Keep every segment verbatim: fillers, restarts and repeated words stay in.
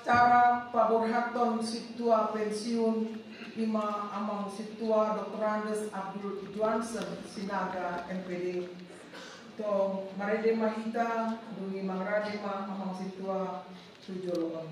Acara paborhathon sintua pensiun, ima Amang Sintua Doktor Andes Abdul Johansen Sinaga, M P D. Tong marende ma hita, dung i mangarade ma Amang Sintua tu jolo on.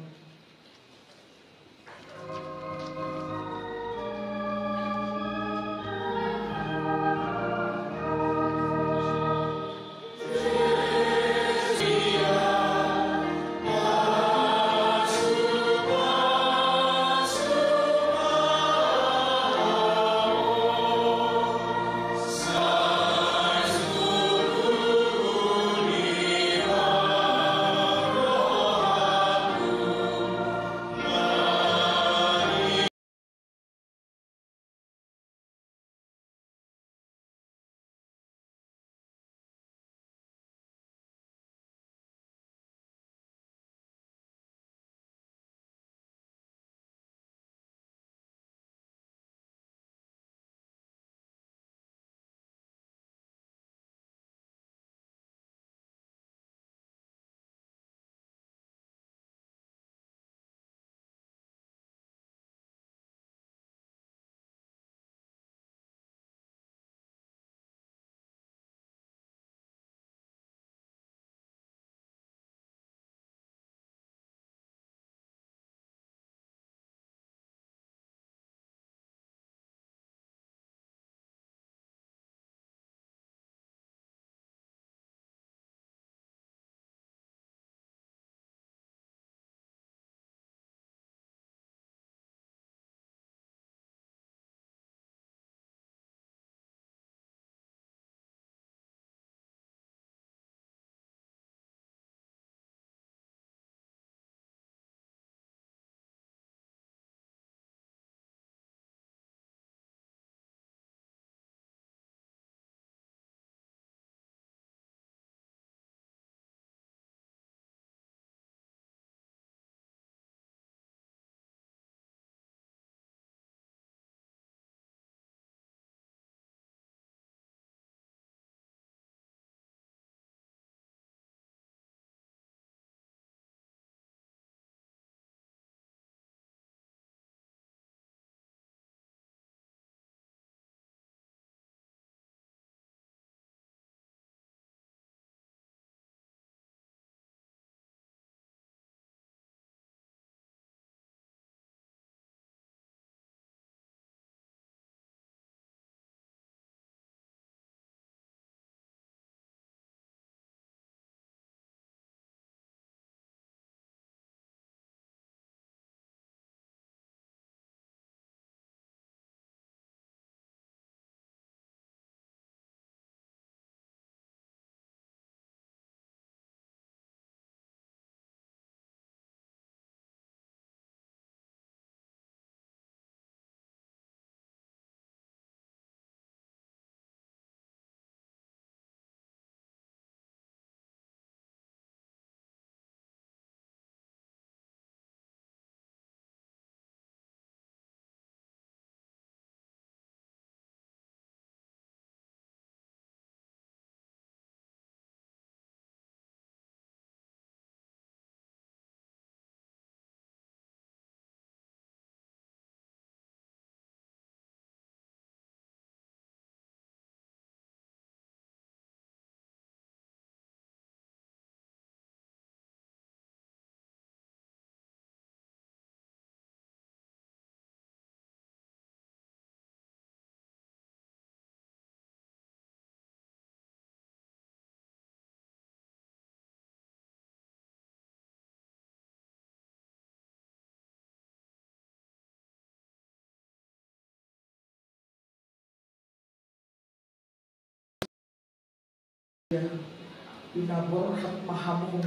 Pinaborhat ma hamu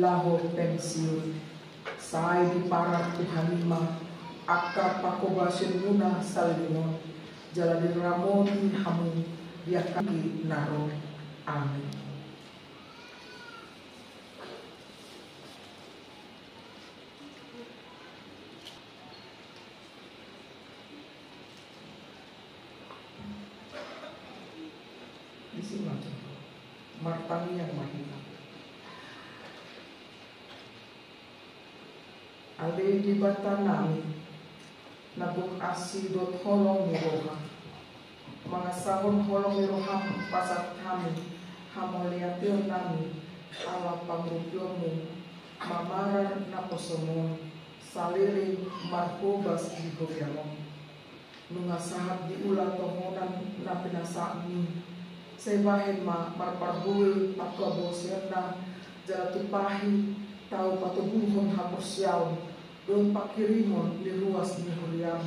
laho pensiun. Sai diparar Tuhan i ma angka panghobasionmuna saleleng on, jala diramoti hamu di angka na ro. Amin. Disi ma, martangiang ma hita. Ale Debata nami, na gok asi dohot holong ni roha, mangasahon holong ni roham pasahat hami hamauliateon nami ala pangurupion mamarar naposo on saleleng marhobas di huriaon. Nunga sahat diula tohonan na pinasahatmi, sai bahen ma marparhue patupa boseonna jala tumpahi tau patoguhon haporseaon dohot pangkirimon ni ruas ni huriam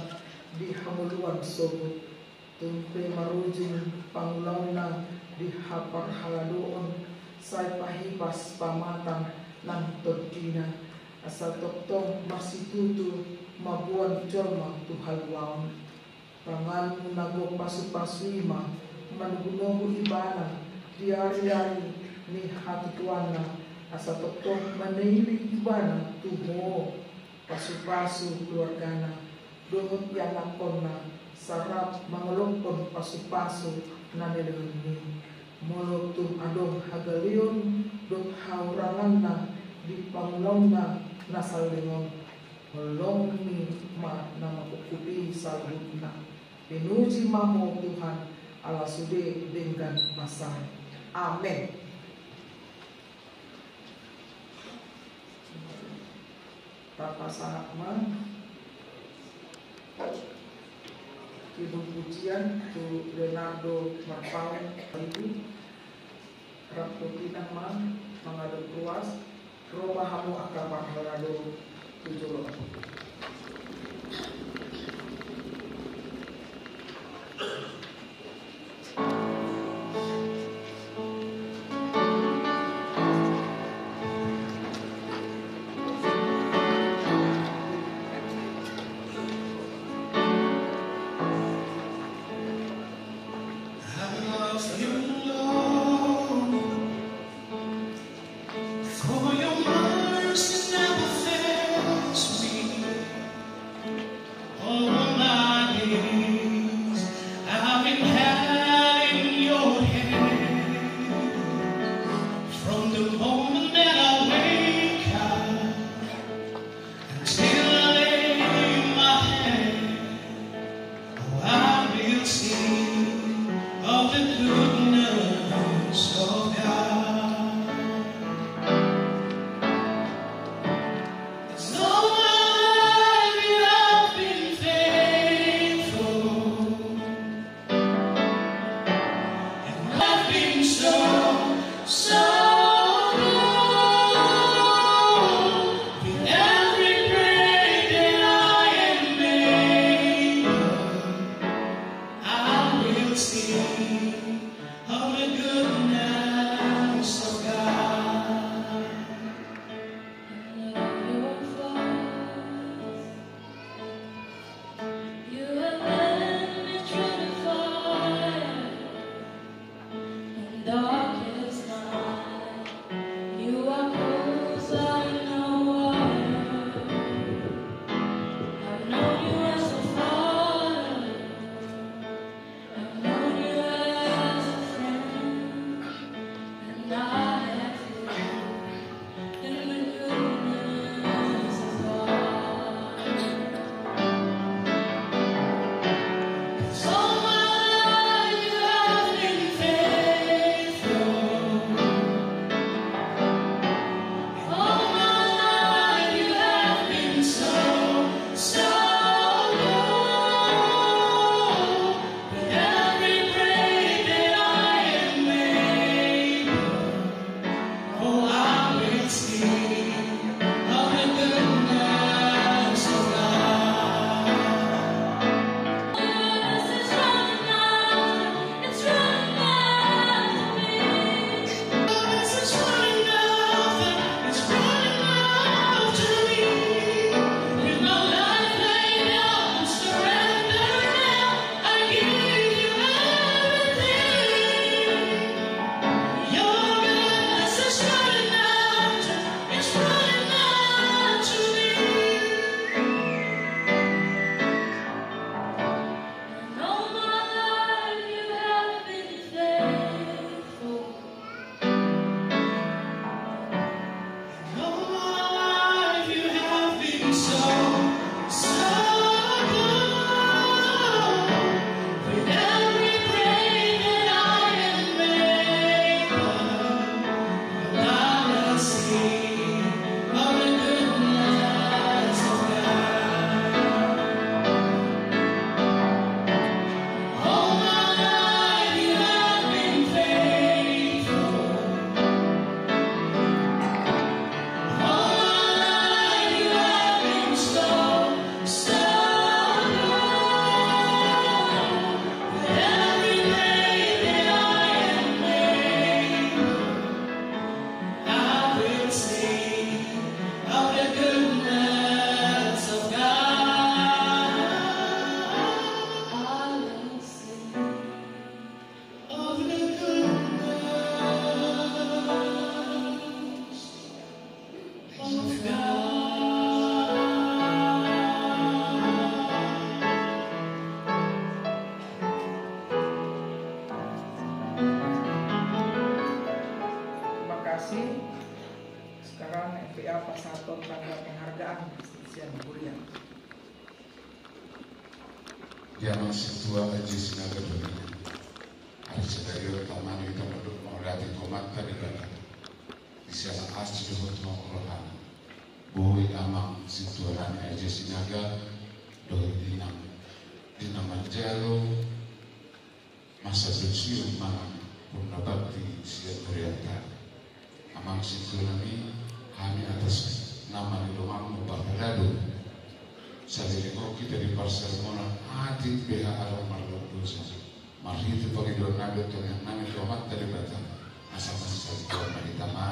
di hangoluan sogot. Tung pe marujung pangulaonna di haparhaladoon sai pahipas pamatang nang tondina, asa tongtong marsitutu mamboan jolma tu haluaon. Tanganmu na gok pasupasu i ma manogunogu ibana di ariari ni hatutuanna, asa tongtong manailing ibana tu Ho pasupasu keluargana dohot ianakkonna, sai rap mangolophon pasupasu na nilehonmi. Molo tung adong hagaleon dohot hahuranganna di pangulaonna na saleleng on, holongmi ma na mangkupi saluhutna. Pinuji ma Ho Tuhan, ala sude denggan basa. Amen. Tapasahat ma hibul pujian tu Leonardo Marpaung, ibu rap tu inang ma mangadop ruas. Ro ma hamu angka parhalado tu jolo. Sian huria. Di amang sintua Aji Sinaga do i. Ari sadari on tama ni hita mandok mauliate tu Amanta Debata. Di siala asi dohot tu rohana. Boi amang sintua nami Aji Sinaga dohot inang di na manjalo masa pensiun manang purna bakti sian hurianta. Amang sintua nami, hami atas nama ni donganmu parhalado saleleng on hita di parsalmongan atik B H adong marlapatan dosa. Marhite pangidoan nami dohot tangiang nami tu Amanta Debata asa mansai tuan ma hita ma.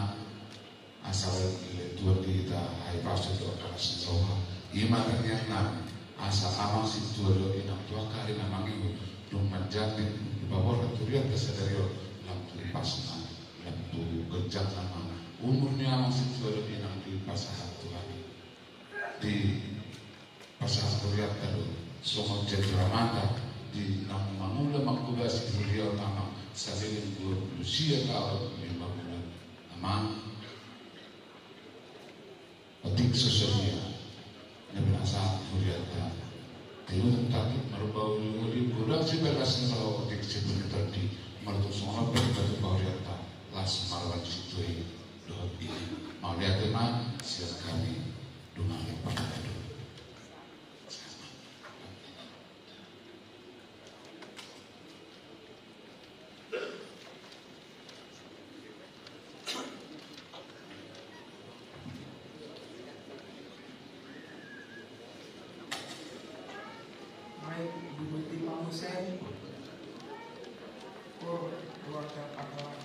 Asa lehon Tuhan di hita hahipason dohot pangasaan roha. I ma tangiang nami asa amang sintua dohot inang tu angka ari na mangihut dung manjangkit dipaborhat hurianta sadari on lam tu hipasna lam tu ganjangna ma umur ni amang sintua dohot inang dipasahat Tuhan i. Di pasahat hurianta do songon jati ramata di na mangula manghobasi huria on amang saleleng dua pulu sia taon lima bulan. Amang, otik so sadia na pinasahat hurianta. Tiur tangkit marumbauli-uli godang sibagas ni molo otik sipuni tondi. Molo tung songon on pe hita tu hurianta las ma roha ni sintua i dohot i. Mauliate ma sian hami. Dongan ni parhalado. Baik, dibuti Pak Hussein. Kur, keluarga pahlawan.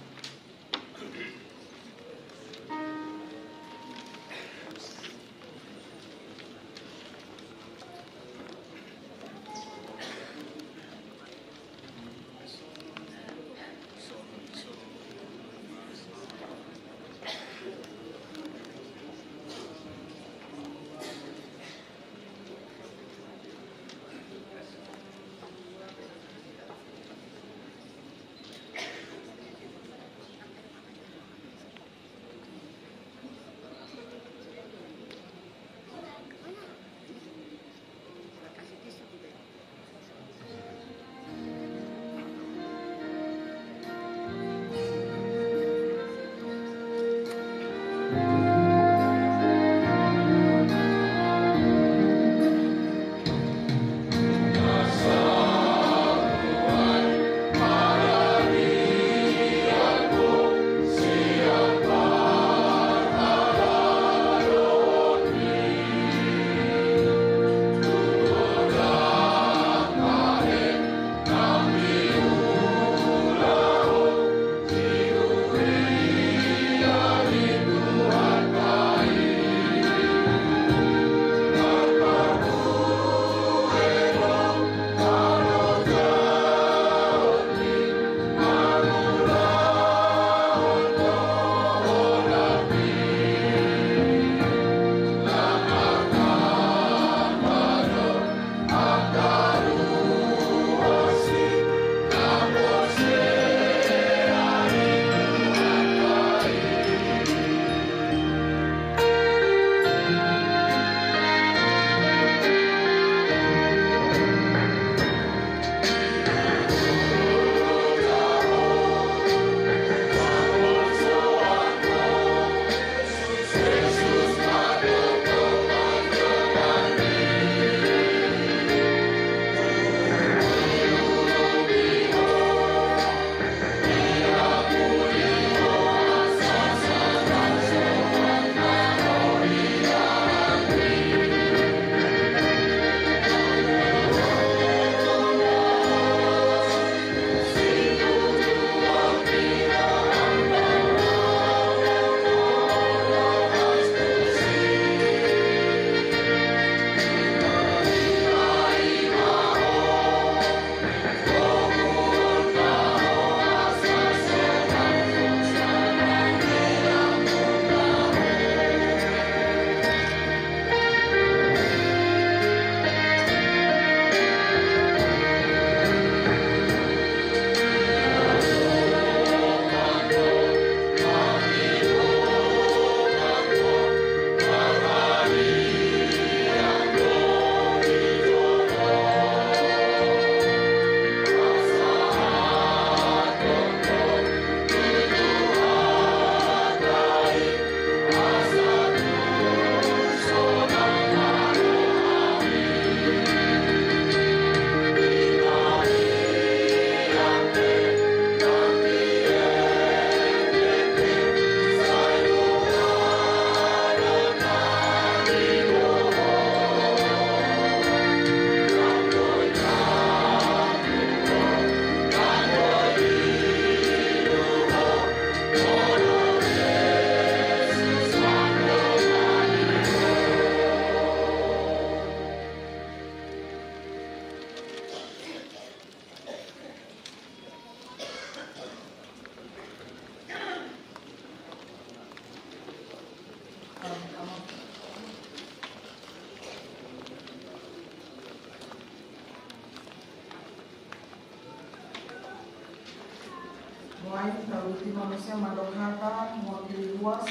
Ai, taruti ma muse mandok hata mewakili ruas,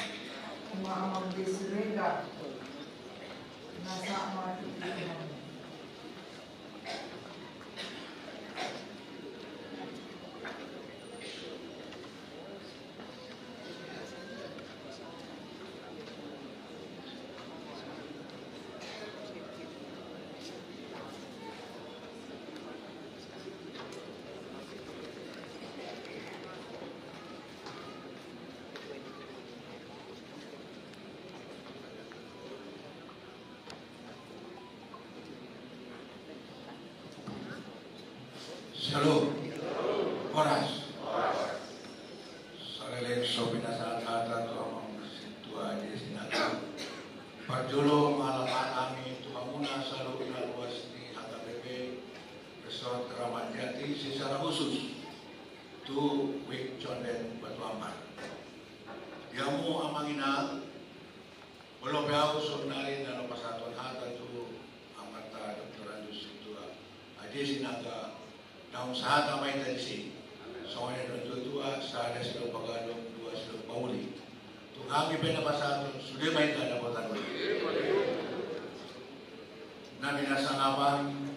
ima Amang Desi Regar. Nasa ma di Shalom. Horas. Saleleng so pinasahat hata tu Amang Sintua Aji Sinaga, parjolo mangalap hami tu hamuna saluhutna ruas ni H K B P Resort Kramat Jati, secara khusus tu Wijk Condet Batu Ampar. Di hamu Amang Inang, molo pe ahu saonari na laho pasahathon hata tu Amanta Doktorandus Sintua Aji Sinaga, naung sahata ma hita disi. Songon na nidok ni natuatua, sada sidung pagadong, dua sidung pauli. Tung hami pe na pasahathon, sude ma hita dapotan. Na pinasangapan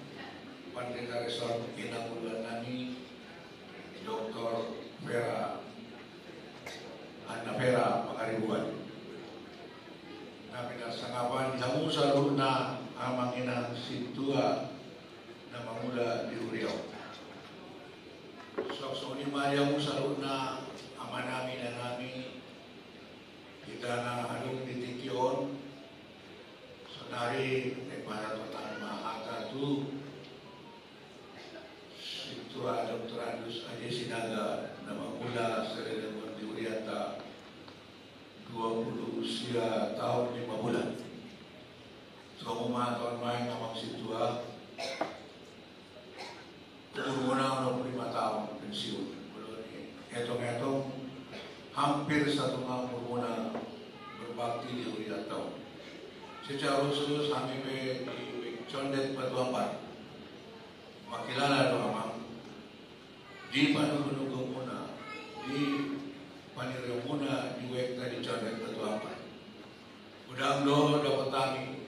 Pandita Resort, inang uluan nami, Doktor Vera, Anna Vera Pangaribuan. Na pinasangapan di hamu saluhutna Amang Inang Sintua na mangula di huria on. Suang songon i ma di hamu saluhutna amanami, inanami, hita na adong di tingki on. Saonari naeng pasahathon ma hata tu Sintua Doktorandus Aji Sinaga na mangula saleleng on di hurianta dua pulu sia taon lima bulan. Tu hamu ma taon ma i, Amang Sintua, umurmuna onom pulu lima taon pensiun. Molo dietong-etong, hampir satonga umurmuna berbakti di hurianta on. Secara khusus hami pe di Wijk Condet Batu Ampar mangkilala do Amang di panugunugumuna, di paniriomuna di Wijk Condet Batu Ampar. Godang do dapot hami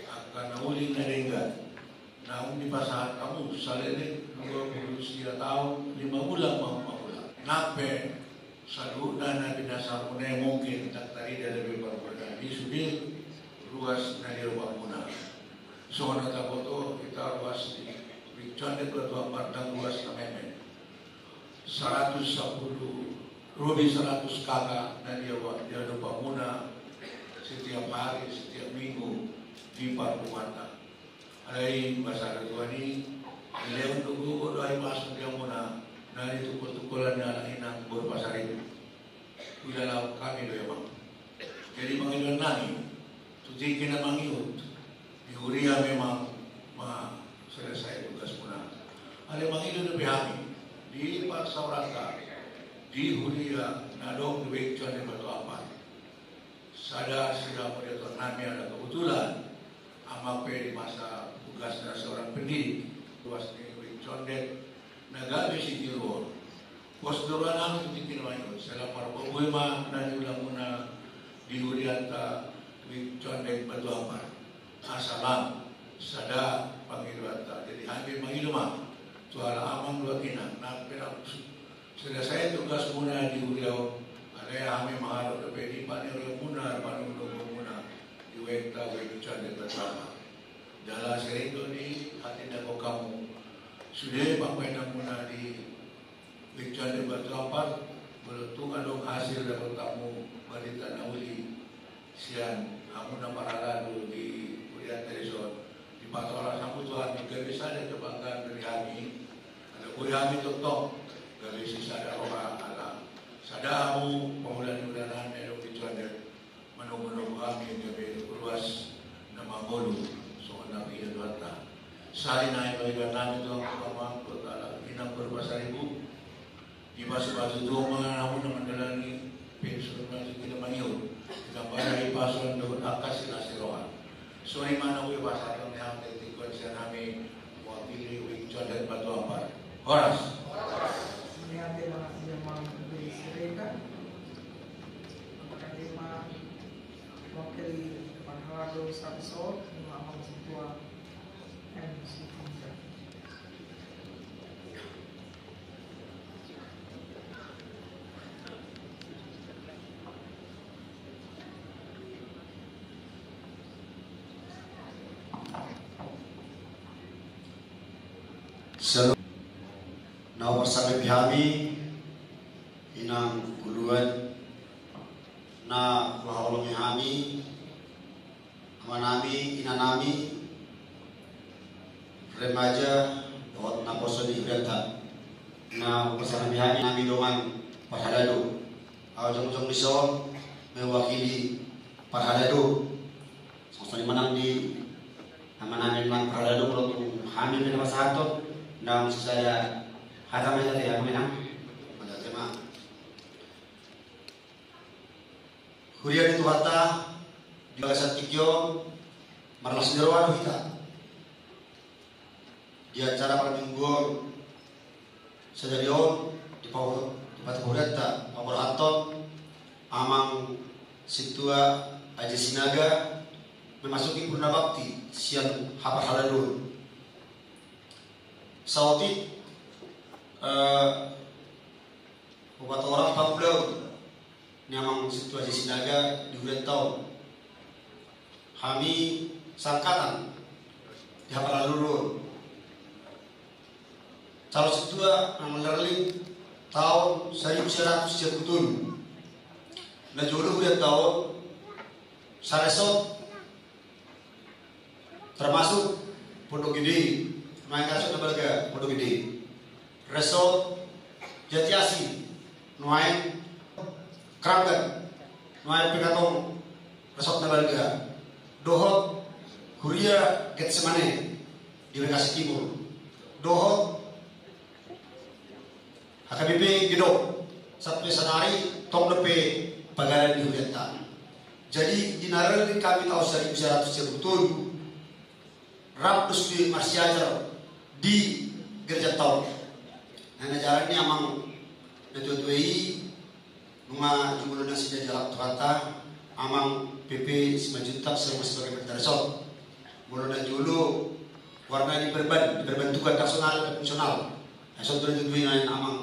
angka na uli na denggan naung dipasahat hamu saleleng dua pulu sia taon lima bulan mangula. Nang pe saluhutna na binasamuna i mungkin ndang tarida dope parbue di sude ruas na diobamuna. Songon na taboto hita, ruas di Wijk Condet Batu Ampar ndang ruas na memen. Saratus sampulu, lobi saratus K K na diobamuna setiap hari, setiap minggu di parpunguanta. Alai pasada Tuhan i, dilehon do gogo dohot hahipason di hamuna na nitungkoltungkolan ni halak inang boru Pasaribu. Huilala hami do i, Amang. Jadi pangidoan nami, tu tingki na mangihut, di huria memang ma selesai tugasmuna. Alai mangido dope hami di parsaoranta, di huria na adong di Wijk Condet Batu Ampar. Sada siramot di atur nami, ala kebetulan Amang pe di masa tugasna seorang pendidik, ruas ni Wijk Condet na gabe sitiruon. Pos do roha nami tu tingki na mangihut, sai lam marbue ma na niulamuna di hurianta Wijk Condet Batu Ampar. Asa lam sada pangidoanta. Jadi hami mangido ma tu halak amang dohot inang, nang pe na selesai tugasmuna di huria on, alai hami mangharap dope di paniriomuna, panugunugumuna di Wijk ta, Wijk Condet Batu Ampar. Jala sering do dihatindangkon hamu sude pambahenanmuna di Wijk Condet Batu Ampar, molo tung adong hasil dapot hamu barita na uli sian hamu na marhalado di hurianta dison, dipatolas hamu Tuhan, gabe sada kebanggaan dari hami. Ala boi hami tongtong gabe sisada roha, ala sada hamu pangula ni ulanan na adong di Condet. Manogunogu hami gabe ruas na mangolu songon na pinangidoanta. Sari nai pangidoan nami tu hamu, Amang, dohot halak inang boru Pasaribu. Dipasupasu Tuhan ma hamu na mandalani pensiun na tingki na mangihut, ditamba hahipason dohot angka silas ni roha. Songon i ma na boi pasahaton ni hami, tingkos sian hami mewakili Wijk Condet Batu Ampar. Horas. Mauliate ma, ia ma. Saluhut na huparsangapi hami, inang guluan, na huhaholongi hami, amanami, inanami, remaja, dohot naposo ni hurianta. Na huparsangapi hami, nami dongan parhalado. Ahu jongjong dison mewakili parhalado. Songon i ma nang di amanami nang parhalado, molo tung hami pe na pasahathon, ndang sisada hata ma hita, te, amang inang. Mauliate ma. Huria ni Tuhanta, di bagasan tingki on, marlas ni roha do hita di acara parmingguon sadari on, di pau-, di patu hurianta, paborhathon amang sintua Aji Sinaga memasuki purna bakti sian haparhaladoon. Saotik, eh, hupatorang pangulaon ni amang sintua Aji Sinaga di hurianta on. Hami sangkatan di haparhaladoon, calon sintua na marlinggoman taon saribu sia ratus sia pulu tolu. Na jolo hurianta on saresort, termasuk Pondok Gede, nuaeng resort na balga Pondok Gede. Resort Jatiasi, nuaeng Kranggan, nuaeng pe antong resort na balga. Dohot huria Getsemane di Bekasi Timur. Dohot H K B P Gedong, sampe sadari tong dope pagalan di hurianta. Jadi, di na leleng hami taon saribu sia ratus sia pulu tolu, rap do sude marsiajar di gerejanta on. Na, na jalan ni amang na tuatua i, nunga jumolo nasida di halak Tuhanta, amang P P Simanjuntak selaku sebagai pendeta resort. Molo na jolo warna ni perban, diperbantukan, ndang sonari, fungsional. Resort do na tuatua i, na amang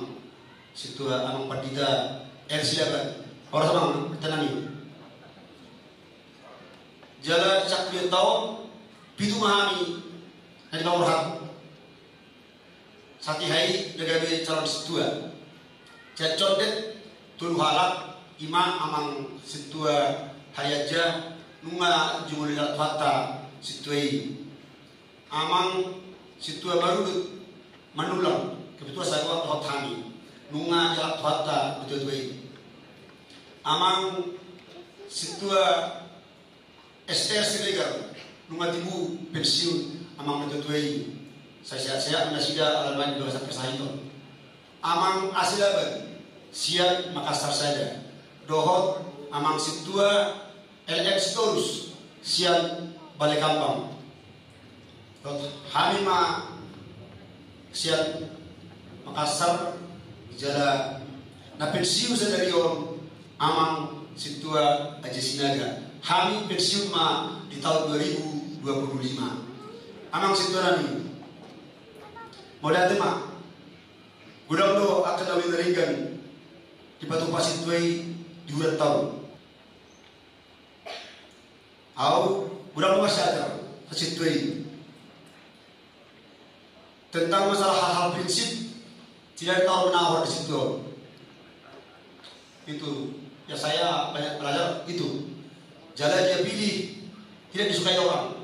sintua, amang pandita R. Silaban. Horas amang, tanami. Jala di sakulian taon pitu ma hami na dipaborhat. Satiha i na gabe calon sintua. Sian condet tolu halak, i ma amang sintua Harianja, nunga jumolo di halak Tuhanta sintua i. Amang sintua Marudut Manulang, kebetulan sagoar dohot hami, nunga di halak Tuhanta na tuatua i. Amang sintua Ester Siregar, nunga tibu pensiun amang na tuatua i. Sai sehat-sehat ma nasida, ala nunga di bagasan parsahiton. Amang A. Silaban sian Makassar sada, dohot amang sintua L M Sitorus sian Balekambang. Dohot hami ma sian Makassar, jala na pensiun sadari on amang sintua Aji Sinaga. Hami pensiun ma di taon dua ribu dua puluh lima. Amang sintua nami, mauliate ma. Godang do angka na uli na denggan dipatupa sintua i di hurianta on. Ahu godang do marsiajar sian sintua i tentang masalah hal-hal prinsip, tidak ada tawar menawar di sintua on. Itu yang saya banyak belajar itu. Jala dia pilih, tidak disukai orang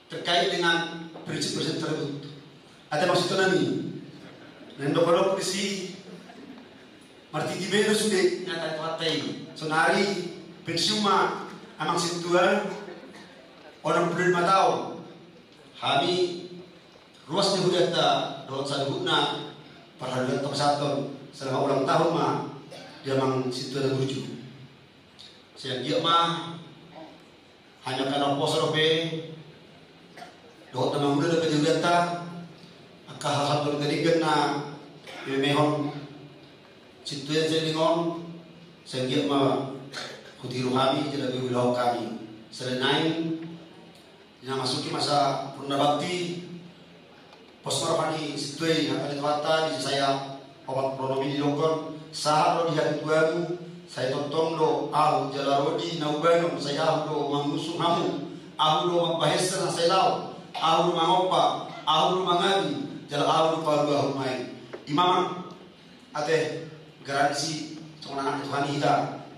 terkait dengan prinsip-prinsip tersebut. Ate amang sintua nami, na nidok-dok disi, martiti be do sude, nyata tu hata i. Sonari pensiun ma amang sintua, onom pulu lima taon. Hami ruas ni hurianta dohot saluhutna parhalado, tapasahathon selamat ulang tahun ma di amang sintua na burju. Sai anggiat ma hami angka na umposo dope dohot na mangula dope di hurianta, angka hal-hal na denggan na memehon sintua i selling on, sai anggiat ma hutiru hami jala diulahon hami. Selain naeng, di na masuki masa purna bakti, pos ma roha ni sintua i, hata ni Tuhanta di Jesaya opat pulu onom i didokkon: Sahat ro di hatutuamu, sai tongtong do Ahu, jala ro di na hubanon, sai Ahu do mangusung hamu. Ahu do mambahensa na sai laon, Ahu do mangompa, Ahu do mangabi, Jala ahu do paluahon ma i. I ma ate, garansi songon anak ni Tuhan i hita.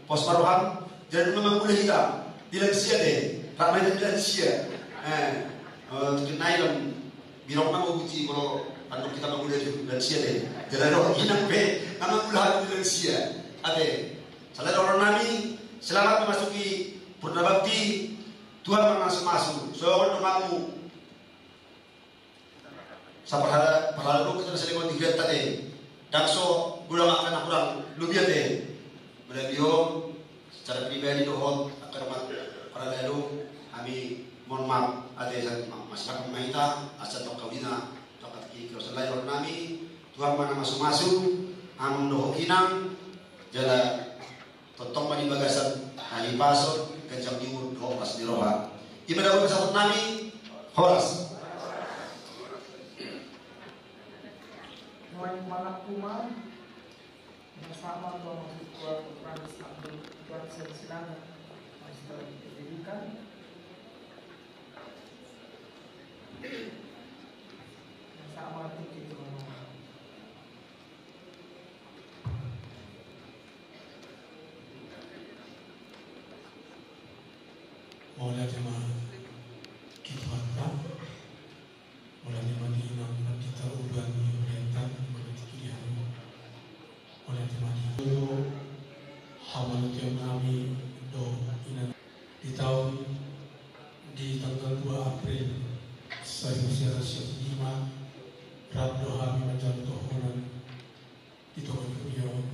Pos ma roham, jala nunga mangula hita di lansia ate. Rap ma hita di lansia. Eh, eh, tingki na i lam birong na mau buti molo tandok hita mangula di lansia ate. Jala ro inang pe na mangula hami di lansia ate. Selamat dohonon nami, selamat memasuki Purna Bakti. Tuhan mamasu-masu songon donganmu. Saparhala-, parhalado kita na salingon di hita ate. Ndang so godang angka na hurang lobi ate. Molo di on, secara pribadi dohot angka dongan parhalado, hami mohon maaf ate, sa-, ma-, masipakan ma hita asa tong kaudina, tong tingki, tingki, tingki, dohonon nami. Tuhan ma na masu-masu, amang dohot inang, jala tongtong ma di bagasan hahipason, ganjang ni umur dohot las ni roha. I ma dapot pasahaton nami. Horas. Nuaeng manang tu ma, na sama tu ma tu Tuhan, Tuhan Selamat, Tuhan Selamat, Master Pendidikan. Na sama tu kita. Mauliate ma di Tuhanta, mauliate ma di Inang Pandita Uban ni Orientan, mauliate ma di hamu. Mauliate ma di hamu. Hamauliateon nami do inang. Di taon, di tanggal dua April saribu sia ratus sia pulu lima, rap do hami manjalo tohonan di tonga ni huria on.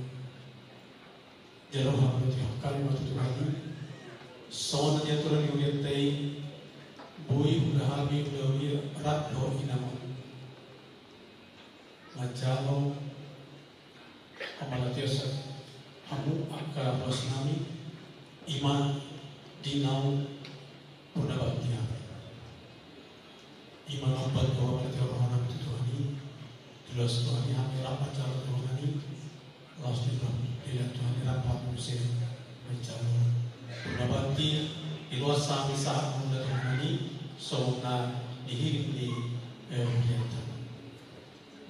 Jalo hami, mauliate hami ma tu Tuhan i. Songon na niaturhon ni hurianta i, boi huria hami, huria huria, rap dohot inang on manjalo pamauliateon sian hamu angka ruas nami, i ma di naung Purna Bakti hami. I ma na umbahen do pamauliateon roha nami tu Tuhan i, diulos Tuhan i hami rap manjalo tohonan i, laos dilehon Tuhan i rap hami muse manjalo Purna Bakti, diulos hami sahat mangula tohonan i, songon na nihirim ni, eh, hurianta.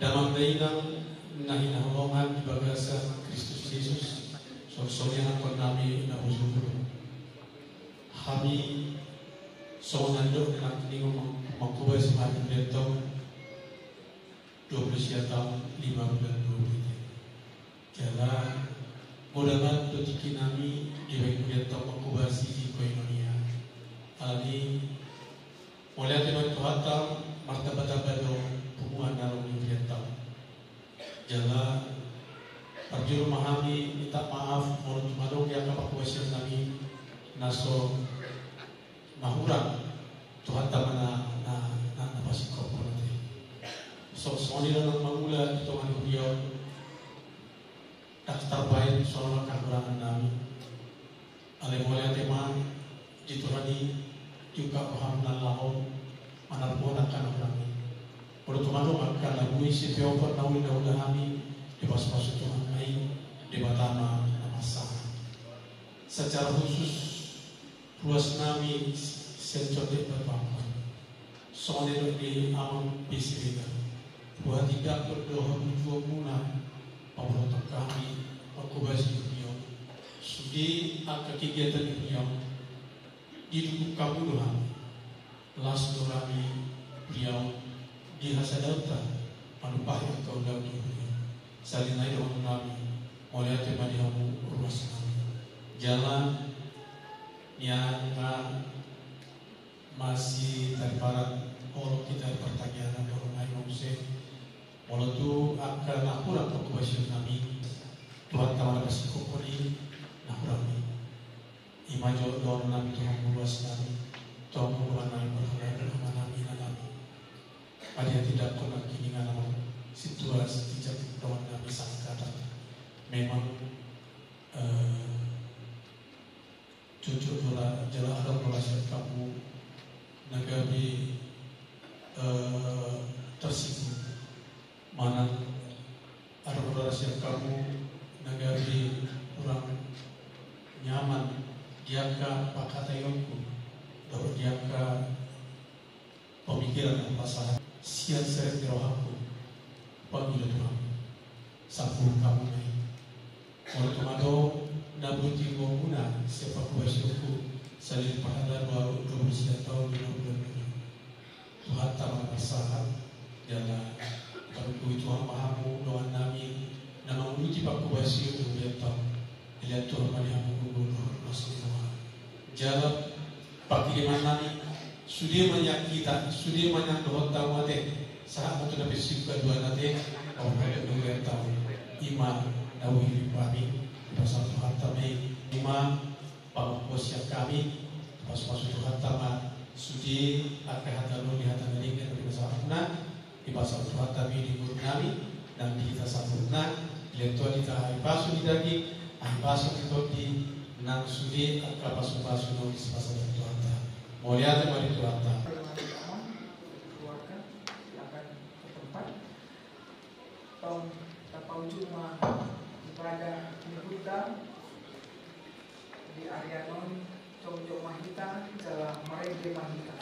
Damang dainang na hinaholongan di bagasan Kristus Jesus, songon i anakkon nami na hujur. Hami songon na nidok ni nangkiningan, mang-, manghobasi ma hurianta on dua pulu sia taon lima bulan dua pulu pitu. Jala godang do tingki nami dibahen hurianta on manghobasi di koinonia. Alani mauliate ma tu Tuhanta, martambatamba do punguan na ro di hurianta on. Jala parjolo ma hami minta maaf molo tung adong di angka panghobasion nami na so na hurang, Tuhanta ma na, na, na, na pasingkophon ate. So, songon i do nang mangula di tonga ni huria on. Ndang tarbahen songon na hahurangan nami. Alai mauliate ma di Tuhan i, diungkap roham na laho manarpungi angka na hurang i. Molo tung adong angka na boi sipeopon na uli na ula hami, dipasupasu Tuhan ma i, Debata ma na mansai. Secara khusus, ruas nami sian Condet Batu Ampar. Songon na nidok ni amang P C Bega. Huhatindangkon do habujuonmuna pabotohon hami manghobasi huria on. Sude angka kegiatan ni huria on didukung hamu do hami. Las do hami huria on di hasadaonta manumpahi angka ulaon ni huria on. Sahali nai dohonon nami, mauliate ma di hamu ruas nami. Jala nian na masih tariparat olo kita pertanyaan dohonon nami muse. Molo tung angka na hurang panghobasion nami, Tuhanta ma na pasingkophon i na hurang i. I ma jo dohonon nami tu hamu ruas nami, tu hamu dongan nami, parhalado, ama nami, ina nami. Adi hatindangkon nangkiningan, amang sintua, sitinjak dongan nami saangkatan. Memang, eh, jujur do ra, jala adong do ra sian hamu na gabe, eh, tersinggung. Manang adong do ra sian hamu na gabe kurang nyaman di angka pangkataionku dohot di angka pemikiran na hupasahat sian serep ni rohangku. Pangido Tuhan, sampurna hamu ma i. Molo tung adong na boti gomuna sian pangkobasionku saleleng parhalado au dua pulu sia taon di na ulaon on, Tuhanta ma na marsahat. Jala parungkui Tuhan ma hamu dongannami na mangurupi pangkobasion di ulaon on. Dilean Tuhan ma di hamu guru dohot na saur matua. Jala pangkirimannami, sude ma nian hita, sude ma nian dohot hamu ate, sahat ma tu na pensiun kaduana ate, au hata dohot hamu, ima na huhirim hami, dipasahat Tuhanta ma i, ima pamangkosian hami, pasupasu Tuhanta ma sude angka hata na uli hata na denggan na pinasahatmuna. Dipasahat Tuhanta ma i di ngolunami, nang di hita saluhutna, dilean Tuhan hita hahipason ni daging, hahipason ni tondi, nang sude angka pasupasu na uli sipasahat Tuhanta. Mauliate ma di Tuhanta. Keluarga, silakan ke tempat. Tong tapaujung ma ibadah ni huta di ari on. Jongjong ma hita jala marende ma hita.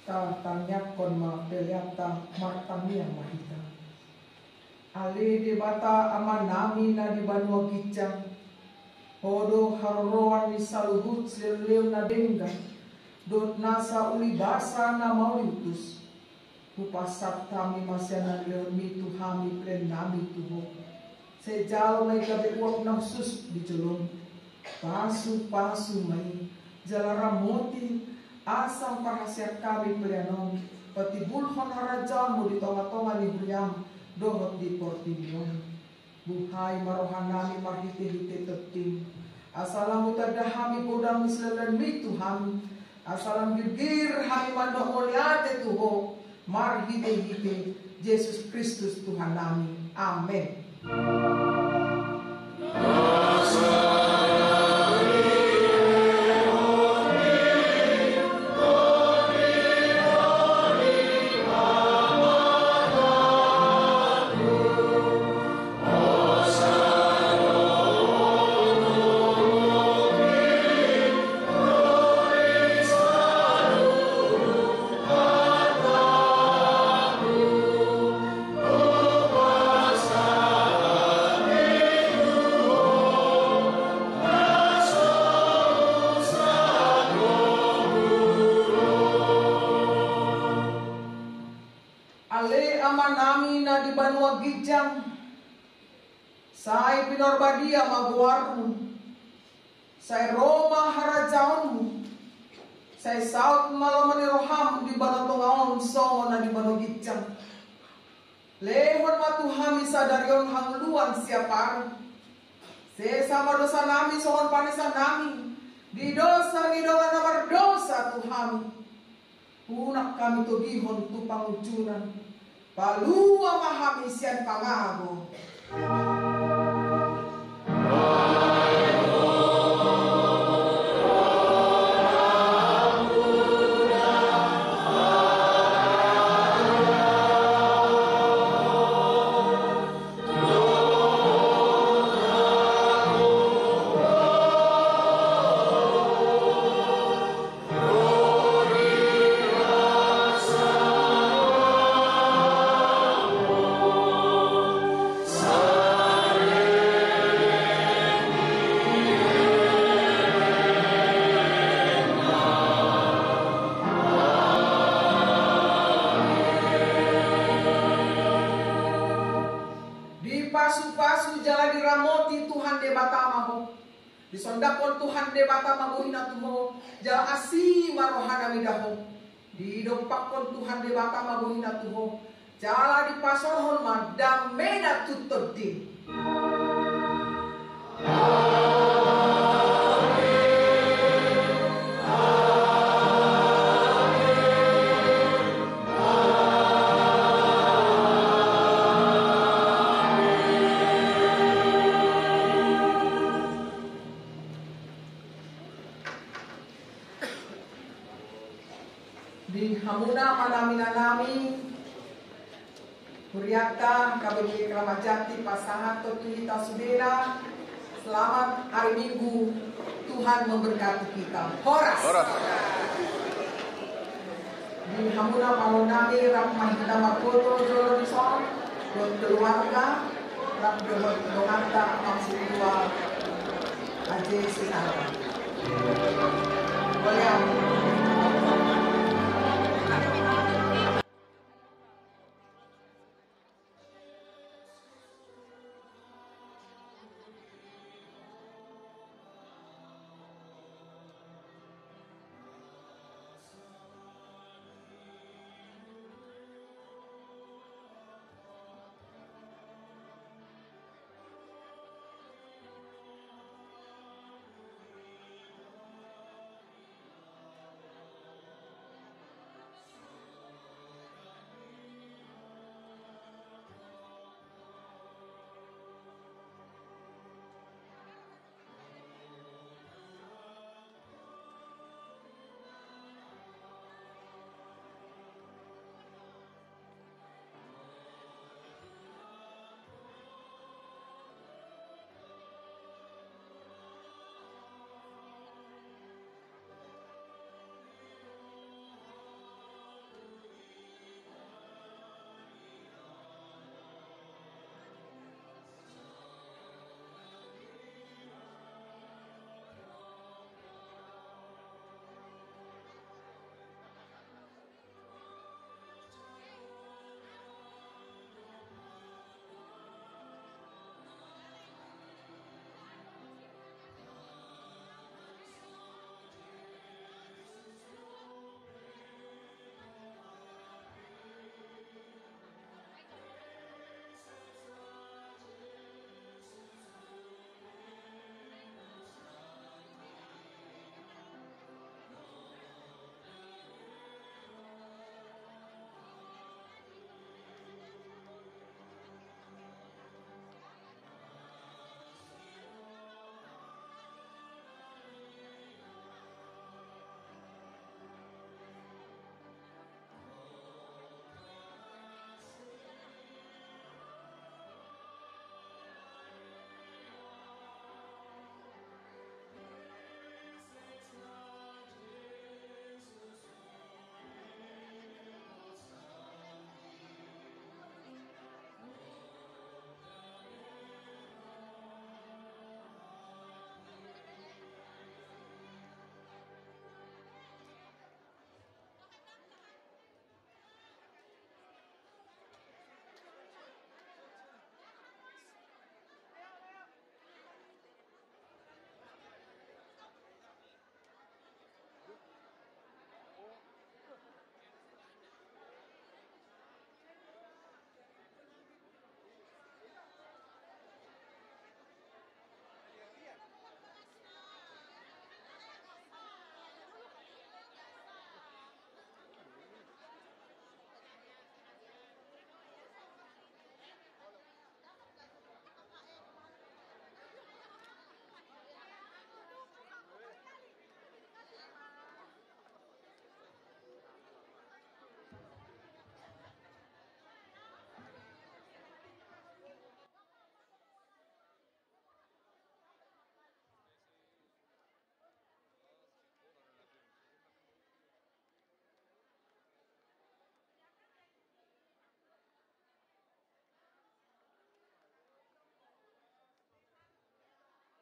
Tatangiangkon ma peleanta, martangiang ma hita. Ale Debata Amanami na di banua ginjang, Ho do haroroan ni saluhut silehonlehon na denggan dohot nasa uli basa na mauliutus. Hupasahat hami ma sian lehonmi tu hami peleannami tu Ho. Sai jalo ma i gabe uap na hushus di jolomi. Pasupasu ma i jala ramoti asa mamparhaseang hami pelean on patimbulhon harajaonmu di tongatonga ni huriam dohot di portibi on. Buhai ma rohanami marhitehite tondim, asa lam hutanda hami godang ni silehonlehonmi tu hami, asa lam girgir hami mandok mauliate tu Ho marhitehite Jesus Kristus Tuhannami. Amen. Ale Amanami na di banua ginjang, sai pinarbadia ma goarmu. Sai ro ma harajaonmu. Sai saut ma lomo ni roham di banua tonga on songon na di banua ginjang. Lehon ma tu hami sadari on hangoluan siapari. Sesa ma dosanami songon panesanami di dosa ni dongan na mardosa tu hami. Unang hami togihon tu pangunjunan. Palua ma hami sian pangago. Jala diramoti Tuhan Debata ma ho. Disondangkon Tuhan Debata ma bohina tu ho. Jala asi ma rohana mida ho. Didompakkon Tuhan Debata ma bohina tu ho. Jala dipasaorhon ma damena tu tondin. Di hamuna panaminanami, hurianta K B G I Kramat Jati pasahathon tu hita sudena, selamat hari Minggu, Tuhan memberkati kita. Horas. Horas. Di hamuna paluanami, rap ma hita marboto jolo dison, dohot keluarga, rap dohot donganta Amang Sintua Aji Sinara.